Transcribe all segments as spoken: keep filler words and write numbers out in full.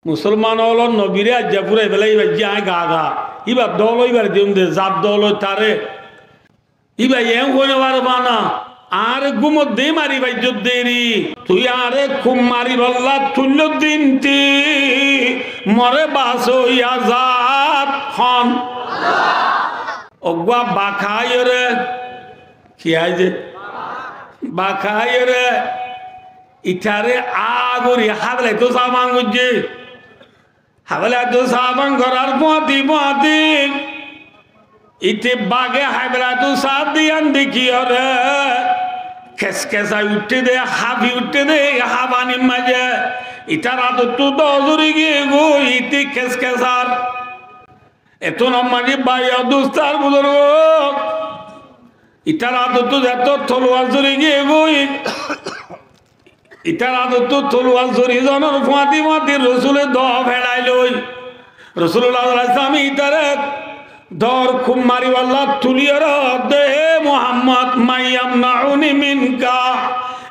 Musolman ókkol nobiré aijja furai félai faijjé, aññí gaga. Íbar dóol óibar diyum de, zar dóol ói taré. Íba en hoi no fare bana, añáre gúmot de mari faijjó deri. Tui añáre kuf maribálla tuilló dinti, more basoiya zat hon. Uggúa baka aiyóre, ki aiyé? Baka aiyóre, itaré agori hábelaitó saban goijjé. Hábelaitó saban gorár fúañti fúañti, ite bage hábelaitó sá diyan dekíyore, keskesai uiththé de, háfi uiththé de, hábanir maze. Itar adottú dóo zori giyé goi, ite keskesar. Etún ammáni bái o dustó ar buzurgó, itar adottú zettór toluwar zori giyé goi, itar adottú toluwar zori zonor fúañti fúañti Rosule dóo feçai loi. Rosulullah sallallahu alaihi wasallam itaré dóor kuf maribálla tuliyóre hoódde, "Hé Muhammad, man yamna'uni minka?"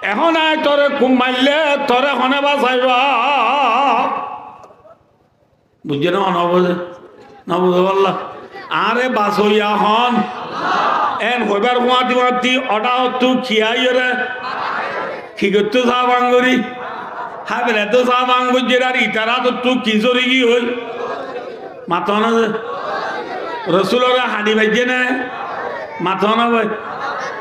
Ehón aññí toré kuf maille toré hone basaibá? Buijjó né? Nobuzé? Nobuzé bálla? Añáre basoiya hon. En hoibar fúañti fúañti oçá ottú ki aiyóre? Ki goittó saban gorí? Hábelaitó saban goijjé ar itar adottú ki zori giyói? Mato na ze? Rosuloré hañdi faijjé né? Mato na bái?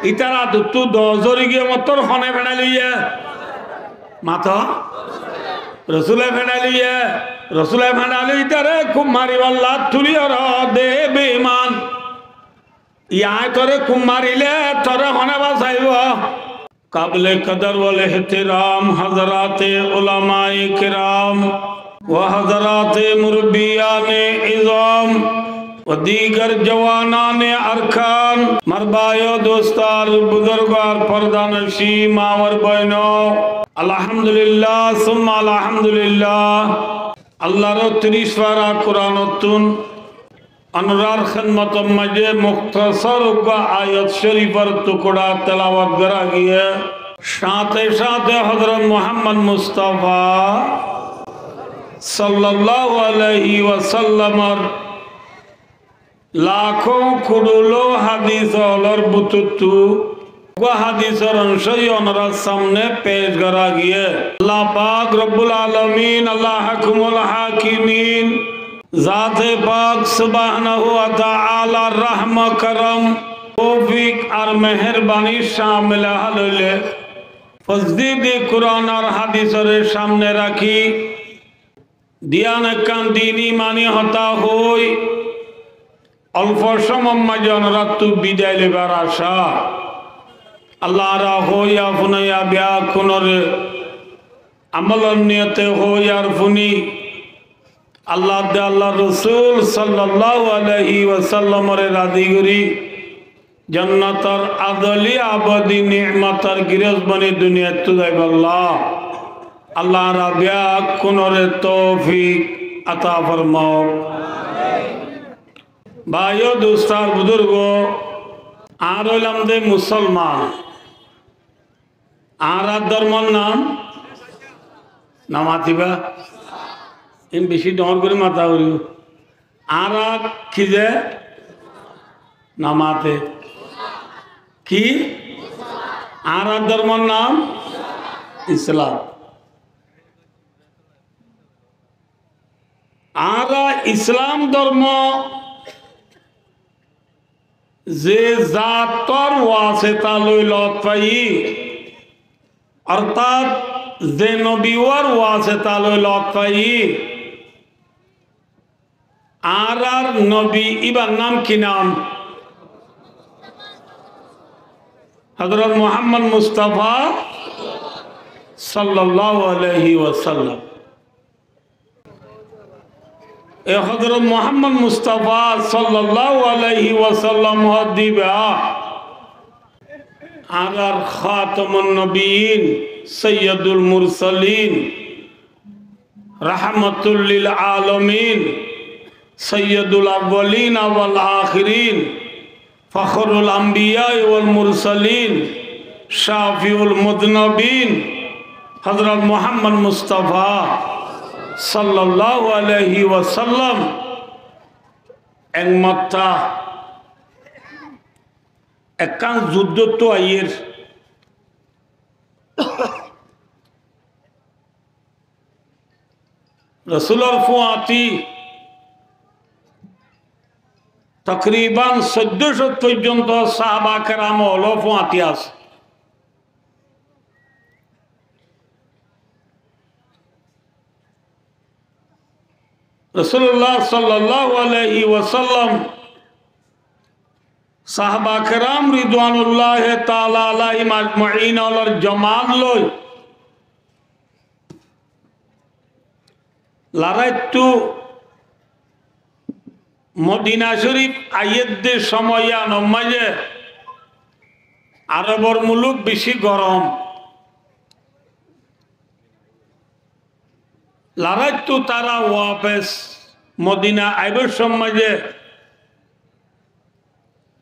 Itar adottú dóo zori giyé mottor hone feçai loiyé? Mato. Rosule feçai loiyé, Rosule feçai loi taré kuf maribálla tuliyóre hoódde, "Hé beiman, aññí toré kuf marile toré hone basaibó?" قابل قدر والاحترام حضرات علماء کرام و حضرات مربیان عظام و دیگر جوانان ارکان، مر بایو دوستار بزرگوار پردانشی ماور بینو، الحمدللہ ثم الحمدللہ۔ Allar tiríc fara Kuran ottún onorár hédmotor maze muktasar uggúa ayat córifor tukura telawat gorá giyé, cáñte cáñte Hozrot Muhammod Mustafa sallallahu alaihi wasallamor lakó kuduló hadis ólor bútottu uggúa hadisor onco yó onorár samne pec gorá giyé. Allah pak Robbul Alamin, Allah Hákamul Hákimin, Zate pak subhanahu wa ta'alar rahmo korom, toufik ar meherbani camil hál óile, fozdi di Kuran ar hadisore camne rakí, diyan ekkán dini mani hotá hoi, olfo cómor maze onoráttu bidai loibar acá. Allah añára hoiya fúnaiya beggúnore amolor niyote hoiyar fúni, Allah de Allar Rosul sallallahu alaihi wasallamore razi gorí, jonnotor azoli abodi ni'motor girós boni duniyaittú zaibálla Allah añára beggúnore toufik ata formauk. Bái o dustó ar buzurgó, añára óilam de musolman. Añárar dormor nam? Nomatiba. Ín beci dhoóñr gorí mata foribó. Añára ki ze? Nomate. Ki? Añárar dormor nam Islam. Añára Islam dormo ze zator waseta loi lot faiyí, ortát ze nobiwar waseta loi lot faiyí, añárar nobi íbar nam ki nam? Hozrot Muhammod Mustafa sallallahu alaihi wasallam. E Hozrot Muhammod Mustafa sallallahu alaihi wasallam hoó de íba añárar Khatamun Nabiyyin, Sayyidul Mursalin, Rahmatul lil Alamin, Sayyidul Awwalin wal Akhirin, Fakhrul Anbiya wal Mursalin, Shafiul Muznabin, Hozrot Muhammod Mustafa sallalláhu aláihi wasallam ek motta ekkán zuddóttu aiyér. Rosúlor fúañti tokriban soiddó cót foijjonto sáhaba keram ókkol fúañti asé. Rosúlullah sallalláhu aláihi wasallam sáhaba keram ridwanulláhi taala aláihim ajmain ókkolor jomaat loi laráittu Modina Córif aiyér dé somoi yíanor maze Arobor muluk bicí gorom. Laráittu tará wafes Modina aibór somoi maze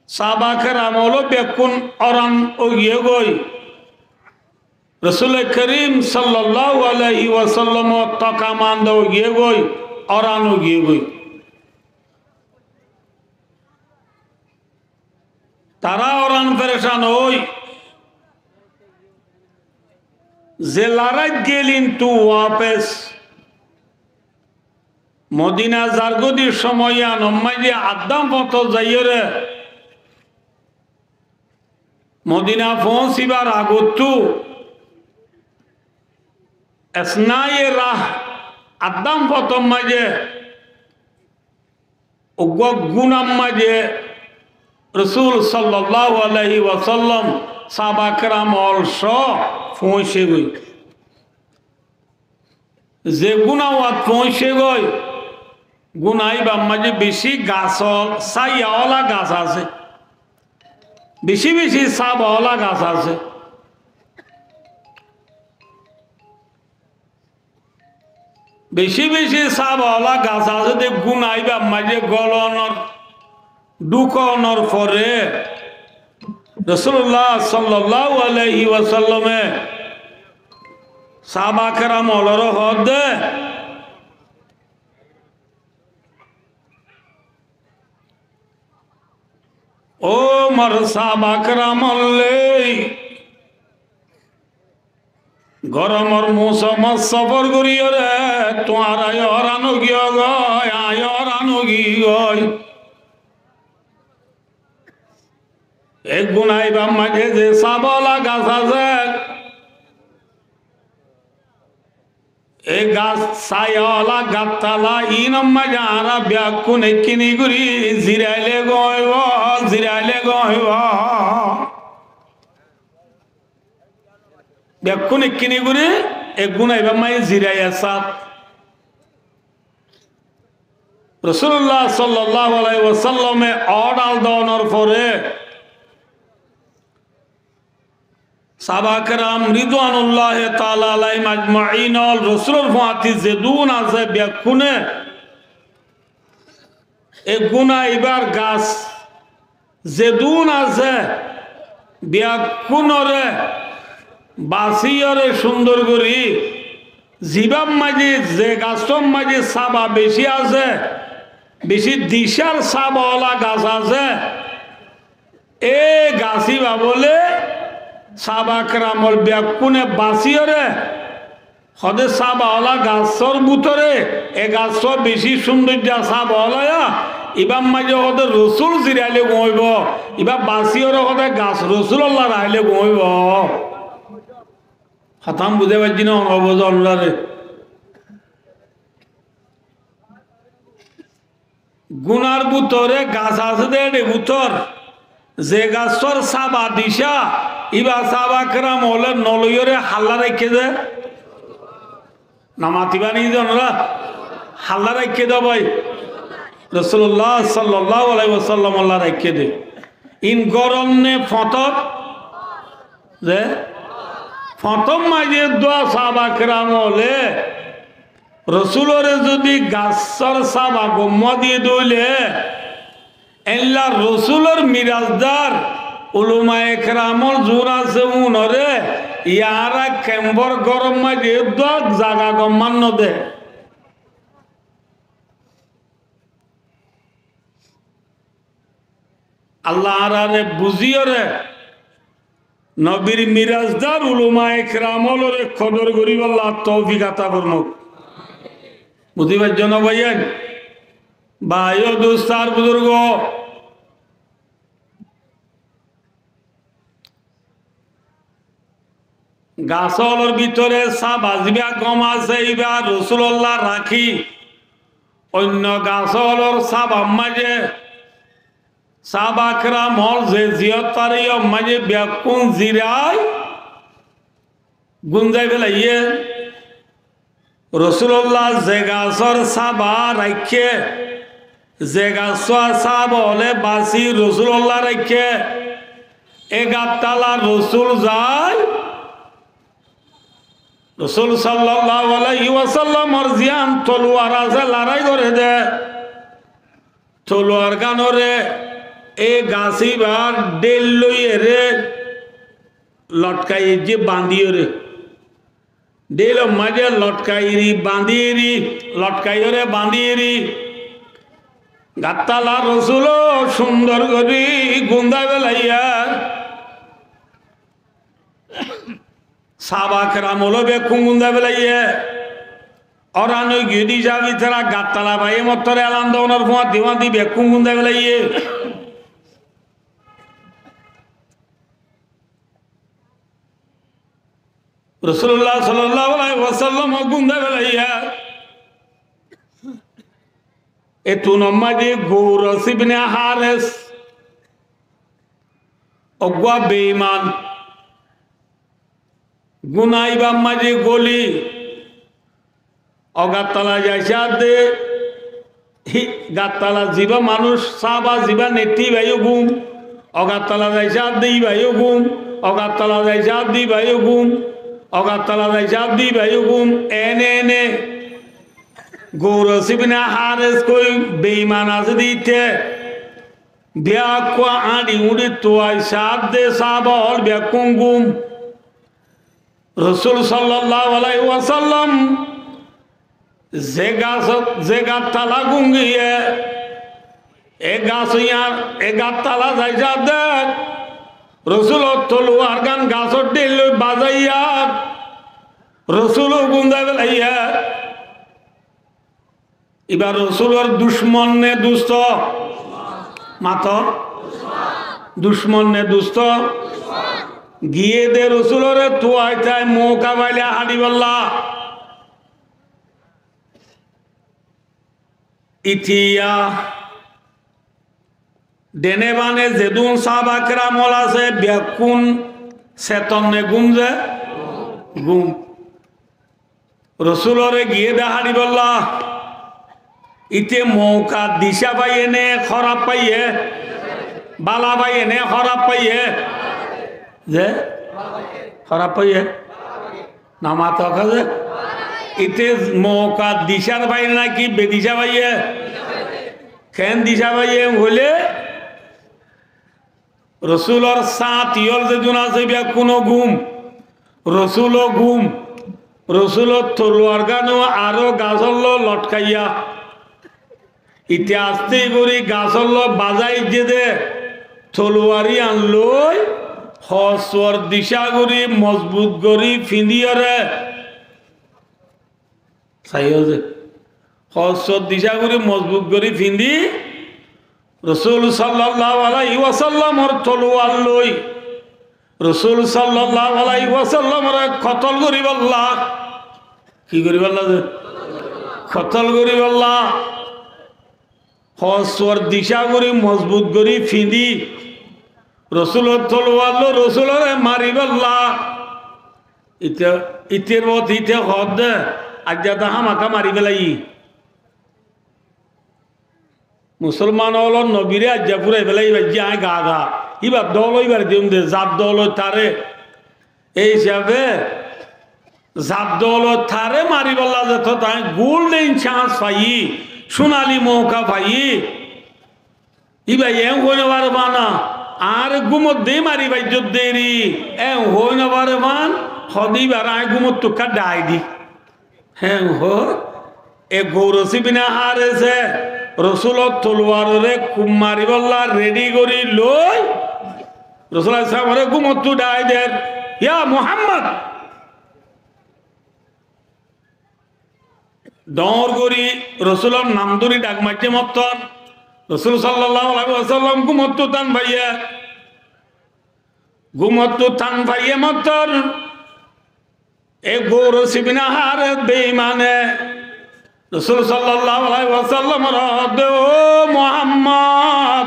sáhaba keram ókkol bekkún óran óigiyé goi. Rosúle Kerim sallalláhu aláihi wasallamor toka manda óigiyé goi, óran óigiyé goi. Tará óran ferecan ói ze laráit gélin tu wafes Modina zargói dé somoi yíanor maze addán fotót zaiyóre Modina foóñsibar agottú esnáye rah addán fotór maze uggúa gúnar maze Rosúl sallalláhu aláihi wasallam sáhaba keram ókkol só foóñse goi. Ze gúna uat foóñse goi, gúna íbar maze bicí gasór sáya óla gas asé, bicí bicí sába óla gas asé. Bicí bicí sába óla gas asé dé gúna íbar maze golonor dhúkonor fore Rosúlullah sallalláhu aláihi wasallame sáhaba keram ókkolore hoódde, "Ó mor sáhaba keram ókkol, goromor mousomot sófor goríyore tuáñra yó óran óigiyó goi, añí yó óran óigi goi." E gúna íbar maze ze sába óla gas asé, e gas sáya óla gas tala inor maze añára bekkún ekkiní gorí zirailé gom óibo, zirailé gom óibo. Bekkún ekkiní gorí e gúna íbar maze zirai asé. Rosúlullah sallalláhu aláihi wasallame ódal doonor fore sáhaba keram ridwanulláhi taala aláihim ajmain ókkol Rosúlor fúañti zedún asé bekkúne e gúna íbar gas zedún asé bekkúnore basíyore cúndor gorí, zibár maze ze gasór maze sába bicí asé, bicí dicár sába óla gas asé, e gas íba bóle sáhaba keram ókkol bekkúne basíyore hoódde sába óla gasór bútore e gasór bicí cúndoijja sába óla yá, ibár maze hoódde Rosúl zirailé gom óibo, ibá basíyore hoódde gas Rosúlullah railé gom óibo. Hotá buzí faijjó né, ónora buzí, ónorare. Gúnar bútore gas asé dé, éçe bútor ze gasór sába dicá, íba sáhaba keram ókkole noloiyóre halla raikké dé. Namatibá né dé ónora? Halla raikké dé bái. Rosúlullah sallalláhu aláihi wasallam ólla raikké dé. In gorom né fotót? Ze fotór maze dua sáhaba keram ókkole Rosúlore zodi gasór sába gom diyé dé óile, éilla Rosúlor mirasdar ulamaye keram ókkol zuún asé, únore yára kembor gorom maze dua zaga gom node. Allah añáráre buzíyoré nobir mirasdar ulamaye keram ólore kodor goríbolla toufik ata formouk. Buzí faijjó né báiyain? Bái ó dustó ar buzurgó, gas ólor bútore sába zibá gom asé, íba Rosúlullah rakí, oinno gas ólor sábar maze sába keram ól ze ziyót fare yór maze bekkún zirai gúm zai félaiyé. Rosúlullah ze gasór sába raikké, ze gasór sába óle basi Rosúlullah raikké, e gattala Rosúl zai, Rosúl sallallahu alaihi wasallamor ziyán toluwar asé, larái goré dé, toluwar gánore e gas íbar dhéil loiyeré lotkai ze bandíyoré. Dhéilor maze lotkairi bandíri, lotkaiyóre bandíri. Gattala Rosúl ó cúndor gorí gúm zai félaiyé. Sába keram ólo bekkún gúm zai félaiyé. Óran ói giyé dé hísabe tará gattala faiyé mottor elan dónor fúañti fúañti bekkún gúm zai félaiyé. Rosúlullah sallallahu alaihi wasallam ó gúm zai félaiyé. Etún maze Gouros ibne Háres, uggwá beiman, gúna íbar maze góli, ó gattala zai sádde, hí, gattala zibá manúic, sába zibá neittí íba yó gúm, ó gattala zai sádde íba yó gúm, ó gattala zai sádde íba yó gúm, ó gattala zai sádde íba yó gúm, ene ene. Gouros ibne Háres koi beiman asé dé íte, biyakkúa áñçi úñçi tuai sádde sába ól bekkún gúm. Rosúl sallallahu alaihi wasallam ze gas, ze gattala gúm giyé, e gas yar, e gattala zai sádde, Rosúlor toluwar gán gasór dhéil loi bazaiya, Rosúl ó gúm zai félaiyé. Íba Rosúlor ducmon né dustó? Mato. Ducmon né dustó? Giyé dé Rosúloré tuai tai mouka failé háçibolla. Itiya dene bane zedún sába keram ól asé, bekkún seton né gúm ze? Gúm. Rosúloré giyé dé háçibolla. Íte mouka dicá faiyé né hóraf faiyé? Bála faiyé né hóraf faiyé? Ze? Hóraf faiyé. Namato kaze. Íte mouka dicá faiyé náki bedicá faiyé? Keén dicá faiyé hoilé, Rosúlor sáñti ól zedún asé bekkún ó gúm, Rosúl ó gúm, Rosúlor toluwar gán ó aró gasólla lotkaiya. Íte asté gorí gasólla bazai zedé, toluwar yían loi, hosuwar dicá gorí mozbut gorí fiñdíyoré. Saiyó ze. Hosuwar dicá gorí mozbut gorí fiñdí, Rosúl sallallahu alaihi wasallamor toluwar loi, Rosúl sallallahu alaihi wasallamoré kotol goríbolla. Ki goríbolla ze? Kotol goríbolla. Hosuwar dicá gorí mozbut gorí fiñdí, Rosúlor toluwar loi Rosúloré maribólla. Íte, íter bot íte hoódde, aijja to hámaka mari félaiyi. Musolman ólor nobiré aijja fúrai félaiyi, baijjé aññí gaga. Íbar dóol íbaré diyum de, zar dóol ói taré. Ei hísabe zar dóol ói taré maribólla zeto, tañí golden chance faiyí, cúnali mouka faiyí. Íba eén hoói nofaré fán, añáre gúmot de mari faijjó deri, eén hoói nofaré fán, hoóde íbaré aññí gúmottu ekká dhaai di. Eén hoói, e Gouros ibne Hárese, Rosulor toluwaroré kub maribólla redi gorí loi, Rosul aláihissalamoré gúmottú dhai der, "Ya Muhammad!" Dóñr gorí Rosulor nam dóri dhak maijjé mottor, Rosul sallallahu alaihi wasallam gúmottú tán faiyé, gúmottú tán faiyé mottor, e Gourus ibne Haris beimane Rosul sallallahu alaihi wasallamoré hoódde, "Ó Muhammad,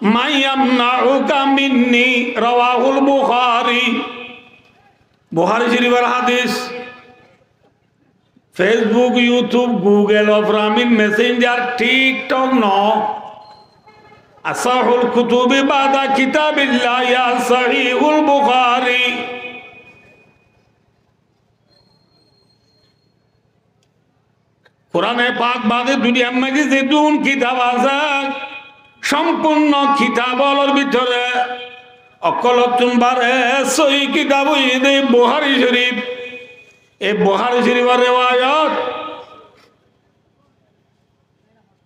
ma yamna'uka minni?" Rawahul Bukhari. Bukhari Córifor hádis. Facebook, YouTube, Google, Opera, Messenger, TikTok no. Asahhul kutubi ba'da kitabillahi Sahihul Bukhari. Kurane pak bade duniyar maze zedún kitab asé, sompurno kitab ólor bútore ókkolottún báre sóhi kitab óilde Bukhari Córif. E Bukhari Córifor rewayot.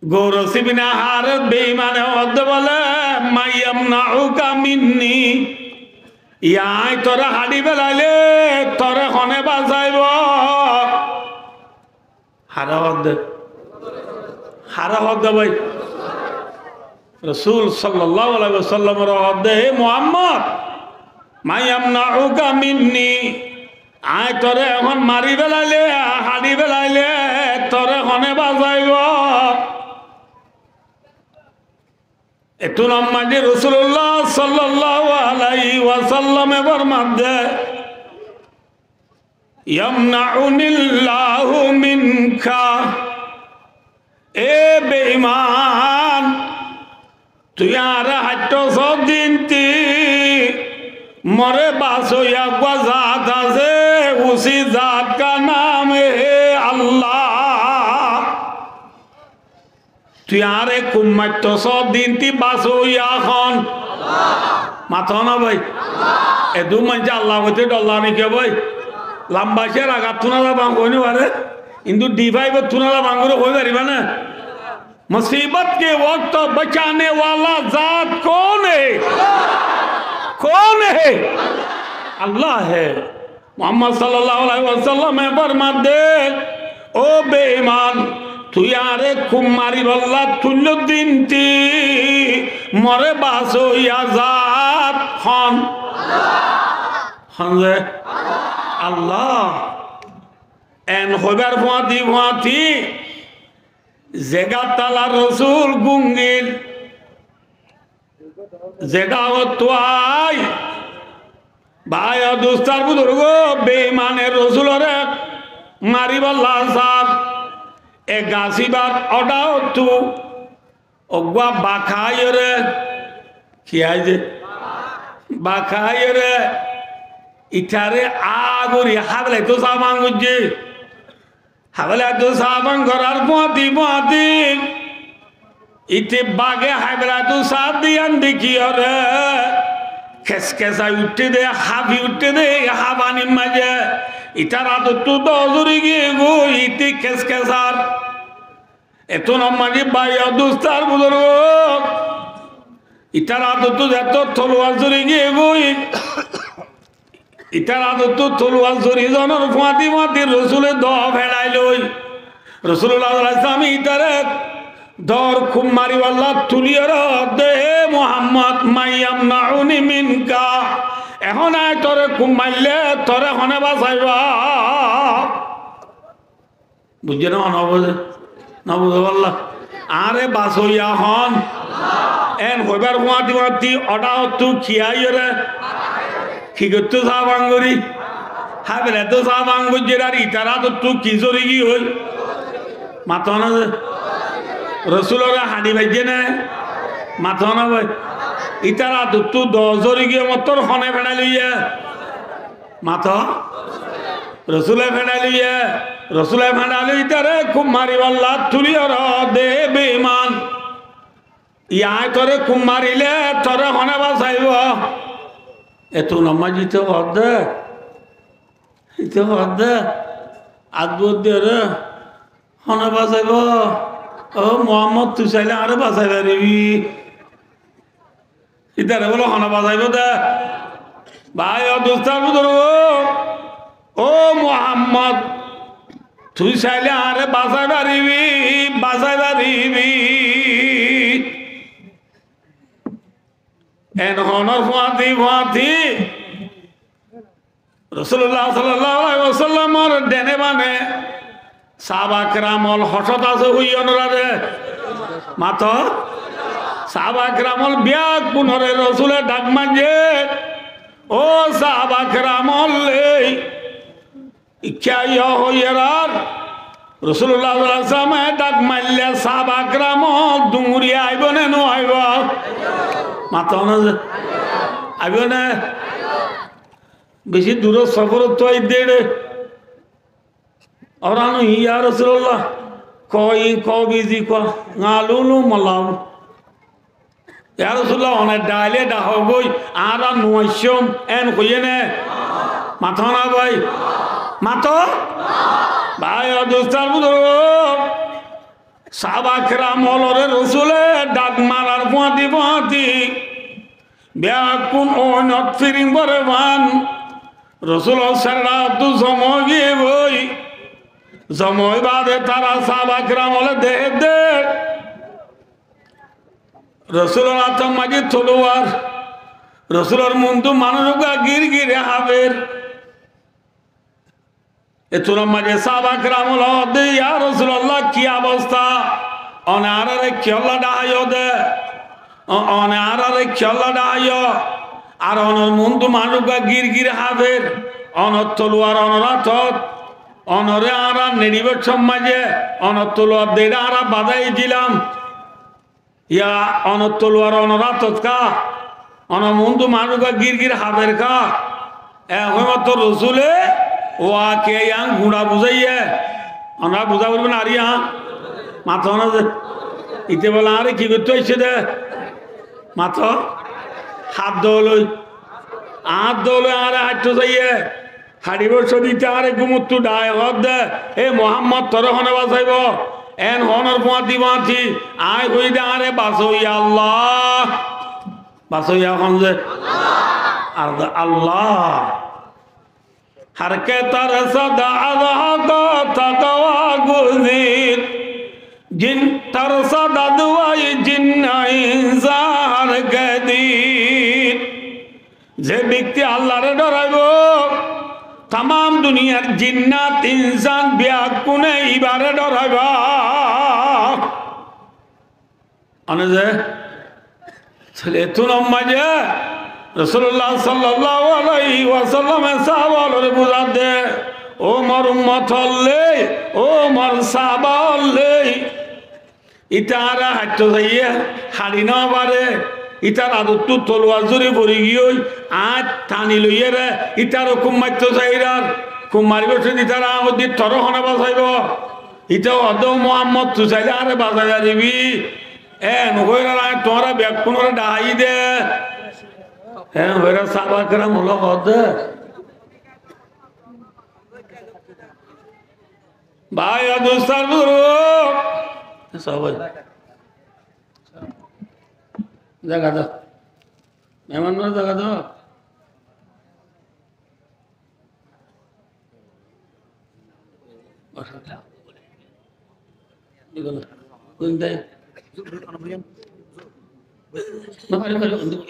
Gourus ibne Haris beimane hoódde bóle, "Ma yamna'uka minni?" Añí toré haçi felaile toré hone basaibo? Haré hoódde? Haré hoódde bái? Rosul sallallahu alaihi wasallamoré hoódde, "Hé Muhammad, ma yamna'uka minni?" Añí toré ehón mari felaile, haçi felaile toré hone basaibo? Ettún maze Rosulullah sallallahu alaihi wasallame formadde, "Yamna'unillahu minka." E beiman, tui añáre haittóu sódinti, more basoiya eggúa zat asé, usi zat ka naam he Allah. Tui añáre kub maittóu sódinti basoiya hon? Mató na bái? Edún maincé Allah hoité dhor lage né kiyá bái? Lamba cér agattún Allah bang hoói no fare, kintu D five ottún Allah bang gorí hoói faribá né? مصیبت کے وقت بچانے والا ذات کون ہے؟ کون ہے؟ اللہ ہے۔ Muhammad sallallahu alaihi wasallame formadde, "Ó beiman, tui añáre kub maribólla tuilló dinti, more basoiya zat hon?" Hon ze? Allah. En hoibar fúañti fúañti Ze gáttala Rosul gúngil, ze dhákottú ai, bái o dustar buzurgó, beimane Rosuloré maribálla sár, e gas íbar ó dhákottú eggúa baka aiyóre, ki aiyé? Baka aiyóre, itaré a gorí hábelaitó saá fán goijjé. Hábelaitó saá fán gorár fúañti fúañti ite bage hábelaitó saá de yían dekíyore keskesai uiththé dé, háfi uiththé dé, háfanir maze. Itar adottú dóu zori giyé goi, ite keskesar. Ettún maze bái o dustar buzurgó, itar adottú zettór toluwar zori giyé goi, itar adottú toluwar zori zonor fúañti fúañti Rosule dóu feçai loi. Rosulullah sallallahu alaihi wasallam itaré dóur kub maribálla tuliyóre hoódde, "Hé Muhammad, man yamna'uni minka? Ehón añí toré kub maillé toré hone basaibá?" Buijjó né? Nobuzé? Nobuzé bálla? Añáre basoiya hon? En hoibar fúañti fúañti ó dhákottú ki aiyóre? Ki goittó saá fán gorí? Hábelaitó saá fán goijjé ar itar adottú ki zori giyói? Mató na ze? Rosuloré haçi faijjé né? Mató na bái? Itar adottú dóu zori giyé mottor hone feçai loiyé? Mató? Rosule feçai loiyé, Rosule feçai loi itaré kub maribálla tuliyóre hoódde, "Hé beiman, añí toré kub marilé toré hone basaibó?" Ettún maze ite hoódde, ite hoódde, adduwar diyóre hone basaibó? "Ó Muhammod, tui sailé añáre basai faribí?" Ítare bóle hone basaibó de? Bái o dustó ar buzurgó, ó Muhammod, tui sailé añáre basai faribí, basai faribí. En honor fúañti fúañti Rosulullah sallallahu alaihi wasallamor dene bane sáhaba keramol hocót asé, hoiyé onorare? Mato. Sáhaba keramol beggúnore Rosule dhak maijjé, "Ó sáhaba keramol, ei kiyá?" hoiyé ar Rosulullah sallallahu alaihi wasallame dhak maille sáhaba keramol duñriya aibó né no aibó? Mato na ze, aibó né? Beci duror soforottu aidde re. Óra no, "Ya Rosulullah, koi ko bizi ko, ngalulu malabu." "Ya Rosulullah, one dhaile dhahó goi, añára no aiccóm," en hoiyé né? Mato na bái? Mato? Bái o dustó ar buzurgó, sáhaba keramolore Rosule dhak marar fúañti fúañti beggún oinot firing bore fán. Rosulor serrattú zoma ói giyé goi. Zoma ói bade tara sáhaba keramole dehédde Rosulor átor maijjé toluwar, Rosulor muntu manúic uggúa gír gíre háfer. Ettún maijjé sáhaba keramol hoódde, "Ya Rosulullah, ki obosta? One añáráre kiyólla dhaháiyo de? O-, one añáráre kiyólla dhaháiyo? Ar onor muntu manúic uggúa gír gíre háfer, onor toluwar onor átot, onoré añára neçibár somot maijjé onor toluwar de añára bazái dilam." Ya, onor toluwar onor átot ká, onor muntu manúic uggúa gír gír háfer ká. E hoói mattor Rosule wakiya yián guñça buzáiye. Onora buzá foribó né ar yián? Mato na ze. Íte bóle añáre ki goittó aiccé de? Mato. Háddo loi. Añár dóle añáre haitto saiye. Haçi bosór íte añáre gúmottú dhaái hoódde, "E Muhámmod, toré hone basaibó?" En hoónor fúañti fúañti aññí hoiyí de, "Añáre basó ya Allah." Basó ya hon ze? Ar Allah. Har ke tarsad az Haq taqwa guzir, jin tarsad az wai jin insán ke dir. Ze bekti Allaré dhoraibo, tamam duniyar jinnat, insán beggúne ibáre dhoraibo. Mane ze, ettún maze Rosulullah sallallahu alaihi wasallame sáhabaolore buzadde, "Ó mor ummot ókkol, ó mor sáhaba ókkol, íte añáre haitto saiye, haçi no fare, ítar adottú toluwar zuri fori giyói, aññí tani loiyére, ítare kúb maitto sair, kúb maribár somot ítare aññí hoódde, 'Toré hone basaibo?' Íte hoódde, 'Ó Muhámmod, tui sailé añáre basai faribi.' En hoiyóre aññí tuáñra beggúnore dhaái de." En hoiyóre sáhaba keram ókkole hoódde. Bái, dustó, buzurgó. Sóbai. Zaga do. Mehmanore zaga do.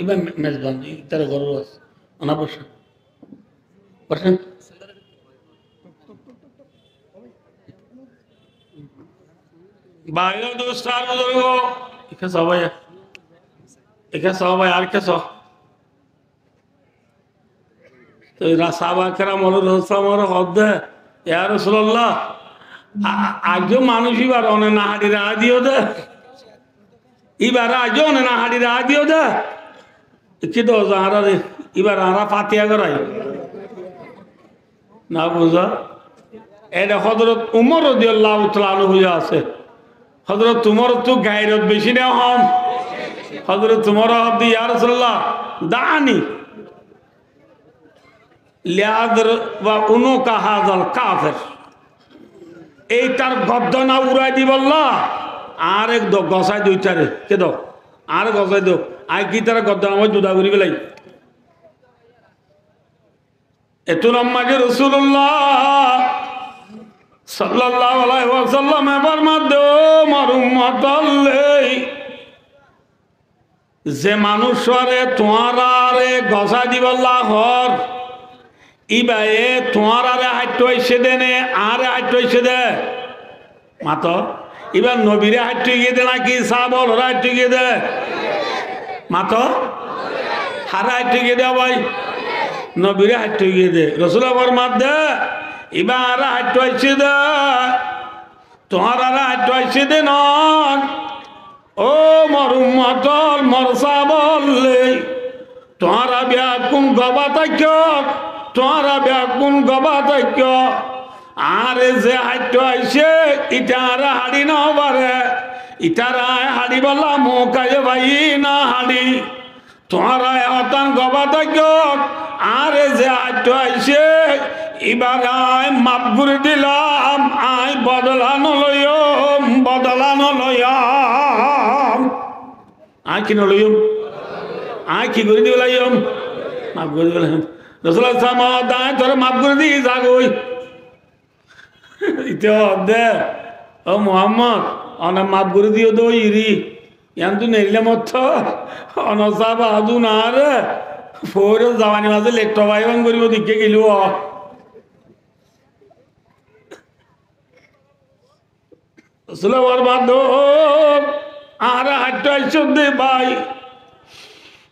Iba me-, mezban, ítara góror asé. Ónara bossó. Bossón. Bái, dustó, buzurgó. Ekká só bái. Ekká só bái, ar ekká só. Toi sáhaba keram ókkole Rosulullah hoódde, "Ya Rosulullah, a-, aijjó manúic íbar one no haçi raái diyó de. Íbar aijjó one no haçi raái diyó de." Ki do añára re, íbar añára fatiya gorai. No buzó? Ede Hozrot Umar rodiyallahu taala anhu asé. Hozrot Umar ottu gairot beci ne hom? Hozrot Umar hoódde, "Ya Rosulullah, da'ani li adriba unuka hazal kafir." Ítar gordon urai dibolla, Añáre do gosái do ítare, ke do? Añáre gosái do. Añí ki ítare goddar mazé juda gorí félai? Ettún ammáge Rosulullah sallallahu alaihi wasallam e formar de, ó mor ummot ókkol, ze manúiccúare tuáñráre gosái dibolla hoór, íbaye tuáñráre háitto aiccé dé né, añáre háitto aiccé dé? Mato. Íba nobiré háitto giyé dé náki sáhaba ókkoloré háitto giyé dé? Mato. Haré háitto giyé dé bái? Nobiré háitto giyé dé. Rosule formar de, íba añáre háitto aiccé dé, tuáñráre háitto aiccé dé noó. Ó mor ummot ókkol, mor sáhaba ókkol, tuáñra beggún gobá táikko, tuáñra beggún gobá táikko. Añáre ze háitto aiccé, íte añáre haçi nofaré. Ítare añí haçibolla mouka fai no haçi. Tuáñra e hotán gobá táikko, añáre ze háitto aiccé, íbare añí maf gorí dilam, añí bodola noloiyum, bodola noloiyum. Añí ki noloiyum? Añí ki gorí dibálla aiyum? Maf gorí dibálla aiyum. Rosule formar de, añí toré maf gorí di zagói. Íte hoódde, ó Muhammod, one maf gorí diyó dé óiye ri. Yián tu neillé mottor, one sáhaba adún añáre foóre zawani mazé lekto bái bang goríbo dikké gilú ó. Rosule formar de, añáre háitto aiccó dé bái.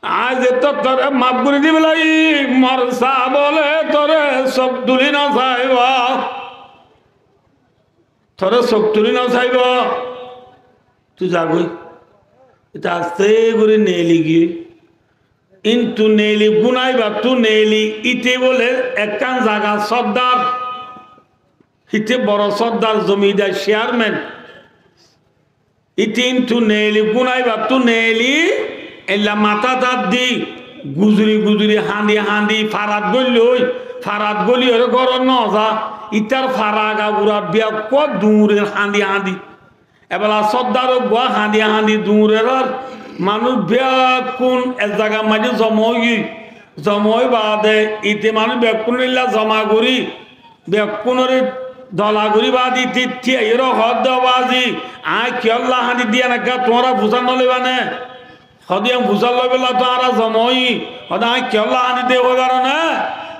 Añí zeto toré maf gorí dibálla, mor sáhaba ókkole toré sók tuli no saibó. Toré sók tuli no saibó. Tui zagói. Íte asté gorí neeli giyói. Kintu neeli gúnaibattú neeli íte bóle ekkán zagar sóddar. Íte boro sóddar, zomidar, ceyarmen. Íte kintu neeli gúnaibattú neeli eilla matát át di guzuri guzuri hañdi hañdi farat góilloi, farat góliyoré górot noza, ítar fara agagura beggúa duñrir hañdi hañdi. Ebela sóddar uggúa hañdi hañdi duñrer ar manúic beggún ek zagar maze zoma óigiyoi, zoma ói baade íte manúic beggúnore eilla zoma gorí beggúnore dola gorí baade íte tíaiyóre hoódde, ó bázi, aññí kiyólla hañdidde yían ekká tuáñra fusár noloibá né? Hoódde yían fusár loibólla toó añára zoma óiyi, hoódde aññí kiyólla hañdidde hoói faro né?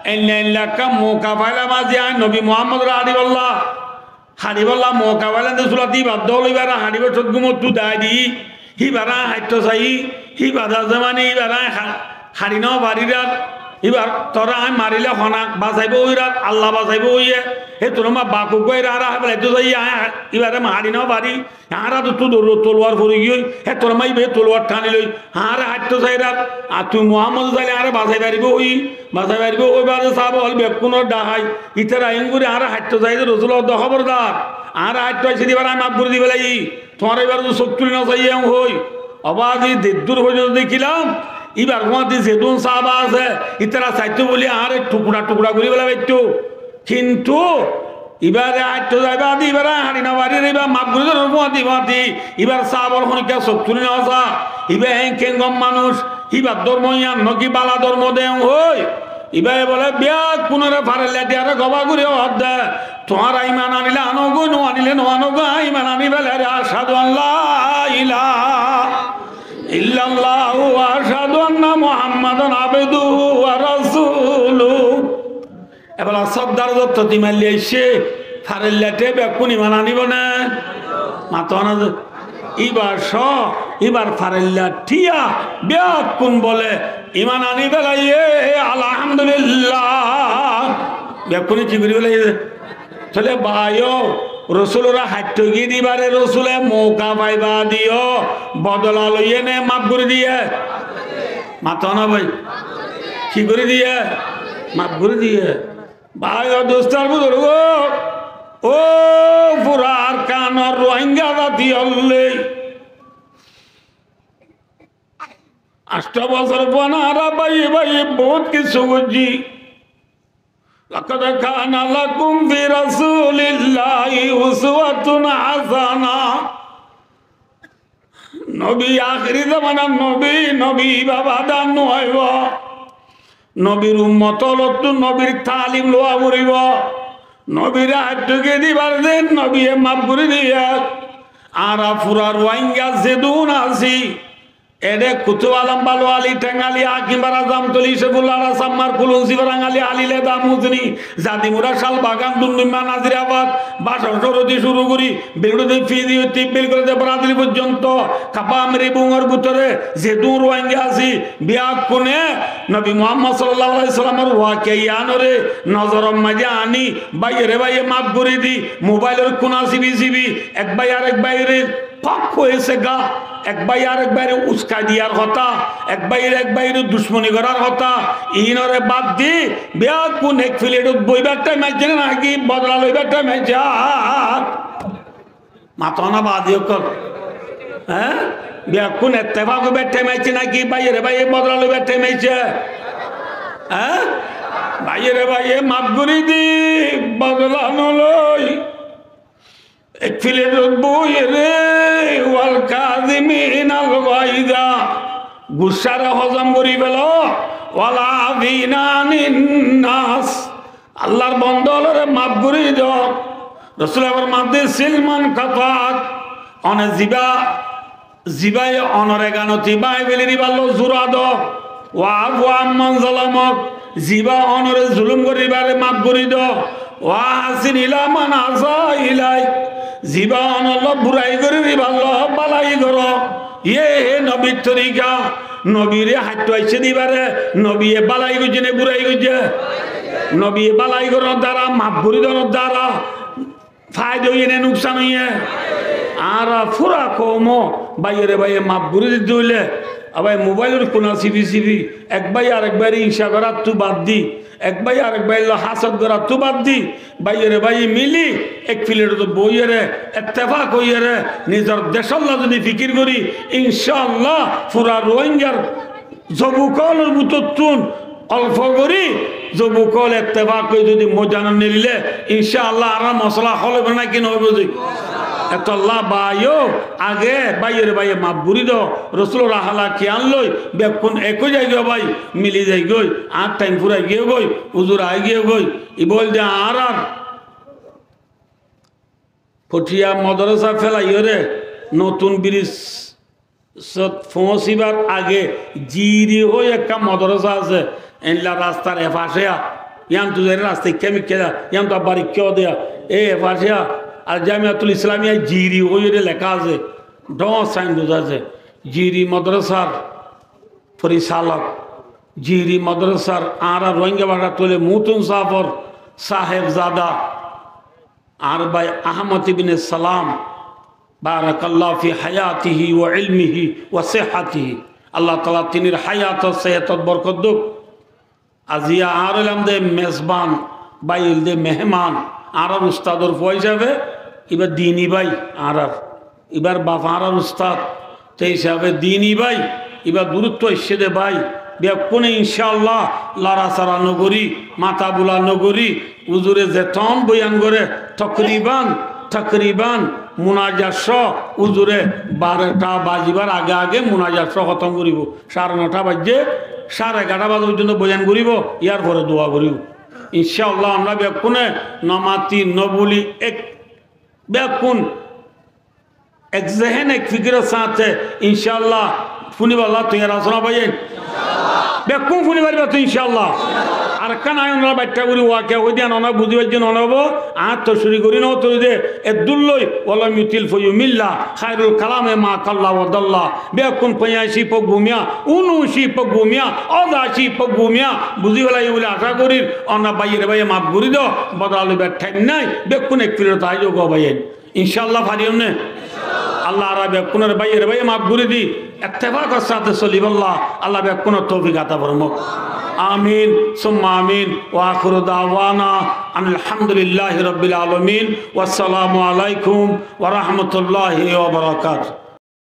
Eilla eilla ekká mouka failám bázi aññí nobi Muhámmodoré haçibólla, haçibólla mouka failám dé sulat íbar dóol íbare haçibólla cót gúmottú daái di. Híbaré aññí haittóu saiyí, híba dase mani híbaré aññí ha-, haçi nofarír ar, híbar toré aññí maríle hone basaibóu hoiyé ar, Alla basaibóu hoiyé, hétun añára bak uggúa añára hái felaittóu saiyí, aññí ha-, híbaré aññí haçi nofarí, añár átottú dor-, toluwar forigiyói, hétun añára híbaye toluwar thaniloi, añáre haittóu saiyír ar, ar tui Muhámmode sailé añáre basai faribóu hoiyí, basai faribóu hoiyí, baade sáhaba ókkol bekkúnore dhahái, ítara iín gorí añáre haittóu saiyí dé Rosúle hoódde hóbordar, añáre haittóu aiccé dé íbaré aññí maf gorí dibaillai. Tuáñra íbar uore sók tuli nosaiyó hoói. Ó bázi, zeddúr foijjonto dekílam, íbar fúañti zedún sáhaba asé, ítara saitó bóli añáre thukra thukra gorí félai faitto. Kintu íbare aitto zai baade íbare haçi nofarír, íbar maf gorí dór fúañti fúañti, íbar sáhabar honikka sók tuli nosá, íba eén kengor manúic, íbar dórmo yían noki bála dórmo dé hoói. Íbaye bóle, bekkúnore farella diyaré gobá gorí hoódde, tuáñra iman anilé anógoi, no anilé no anógoi, aññí iman aní félaiyí, ašhadu an la ilaha illallah wa ašhadu anna Muhammadan abduhu wa rasuluh. Ebela sóddar zotto timailli aiccé, farella thíya bekkún iman aníbo né? Mato na ze. Íba só, íbar farella thíya bekkún bóle iman aní félaiyé, alhamdulillah. Bekkúne ki gorí félaiyé? Tóile bái ó, Rosúloré haittóu giyé dé íbare Rosúle mouka fai baade yó bodola loiyé né maf gorí diyé? Mato na bái. Ki gorí diyé? Maf gorí diyé. Bái ó, dustó ar buzurgó, ó fura Arkanor Ruáingga zati ókkol. Ancto bosór fúain añára báiye báiye bout kessú goijjí. لقد كان لكم في رسول الله أسوة حسنة. Nobi ahéri zomanar nobi, nobi íba bad no óibo. Nobir ummot ókkolottu nobir taalim lowa foribó. Nobire háñt thúki dibar de nobiye maf gorí diye. Añára fura Ruáingga zedún así, eçé Kutub Alom, Balu Ali, Théng Ali, Hakim Bara, Zamtoli, Cefullah Ara, Sammar, Kulunsi, Barangali, Ali, Leda, Muzni, Zadimura, Calbagan, Dunduimma, Nazirabad, Bacon Cóor óti cúru gorí Bilguri, Fizi óti Bilguri, Brazil foijjonto, Kabamri bungor bútore zedún Ruáingga así, beggúne Nobi Muhammod sallallahu alaihi wasallamor wakiya yíanoré nozoror maze aní, báiyeré báiye maf gorí di, mobailor kuna sibi sibi ek báiye arek báiyeré fok hoiyé gá, ek báiye arek báiyeré uskai diyar hotá, ek báiyeré ek báiyeré ducmoni gorár hotá, iínoré bad di, beggún ek filetot boibar thaim aiccé né naki bodola loibar thaim aiccé? Mato na baázi ókkol? Eé? Beggún ettefak óibar thaim aiccé naki báiyeré báiye bodola loibar thaim aiccé? Eé? Báiyeré báiye maf gorí di, bodola no loi. Ek filetot boiyeré, wal kaziminal gaiza, guccáre hozom gorí felo, wal afina anin nas, Allar bonda ókkolore maf gorí do. Rosule formade, sil man kataak, one zibá, zibáye onor eganoti báñgi félaibar loi zura do. Wa afu amman zalamak, zibá onore zulum goríbare maf gorí do. Wa ahsin ila man asa ilaik, zibá onor loi burai goríbar loi bálai goró. Yé hé nobir torika, nobire háñttu aiccé de íbare nobiye bálai goijjé né burai goijjé? Nobiye bálai gorónor duara, maf gorí donor duara faida óiye né nuksan óiye? Añára fura koumo báiyeré báiye maf gorí dito óile, abar mobailor kuna sibi sibi ek báiye arek báiyeré insa goráttu bad di, ek báiye arek báiye loi hásod goráttu bad di, báiyeré báiye mili ek filetot boiyeré, ettefak óiyeré, nizor decólla zodi fikir gorí, incáallah fura Ruáinggar zobuk ókkolor bútottún olfo gorí zobuk ókkol ettefak ói zodi moidanot neille, incáallah añárar mosola hól óibo né naki no óibo de? Etolla bái ó, age báiyeré báiye maf gorí do, Rosulor ahlak yián loi beggún ek ói zaigói bái, mili zaigói, añár thaim furai giyói, uzur aái giyói, ibá óilde añárar Foçiya modorosa félaiyoré Notun Birijot foóñsibar age Jiri hoi ekkán modorosa asé, eilla rastar efacéya, yíantu zaiyóre rasta ikká mikká dé, yíantu abbar ikká dé, e efacéya Al Jamiatul Islamiya Jiri hoiyóre leká asé, dhoóñr sainbord asé, Jiri modorosar forisalok, Jiri modorosar añára Rohingya bácat hoilé muútun sáfor sáhebzada, añár bái Ahmod ibne Salam, barakallahu fi hayatihi wa ilmihi wa sihhatihi. Allah taala tinir hayat o sehetot borkot douk. Aziya añára óilam de mezban, bái óilde meheman, añárar ustador fua hísafe, ibá dini bái añárar. Ibár baf añárar ustad, te hísafe dini bái, ibá durúttu aiccé dé bái, bekkúne incáallah larasára nogorí, matabula nogorí, uzure zetón boyan goré, tokriban, tokriban munajat cóo uzure barota bazibar age age munajat cóo hótom goríbou. Sáre notá baijjé, sáre egaróta baza foijjonto boyan goríbou, yárfore dua goríbou. Incáallah, onora bekkúne nomati nobuli ek bekkún ek zehen ek fikiror sáñte incáallah fúnibálla toiyar asó né báiyain? Bekkún fúni faribá to incáallah? Arekkán aññí onora baiththá gorí wakiya hoi diyan, onora buzí faijjón, onora bó añáttu cúri gorí noótori dé, eddúr loi, walam yutil fayumilla, khairul kalami ma kalla wa dalla. Bekkún faiyaci fo gumiya, unuci fo gumiya, ozaci fo gumiya, buzí félaiyo buli acá gorír, onora báiyeré báiye maf gorí do, bodola loibar thaim nái, bekkún ek filot aái zogói báiyain. Incáallah fariyum né? Allah añára bekkúnore báiyeré báiye maf gorí di, ettefakor sáñte solibálla Allah bekkúnore toufik ata formok. Amin, summa amin. Wa akhiru dawana anil hamdulillahi rabbil alamin. Wassalamu alaikum wa rahmatullahi wa barakatuh.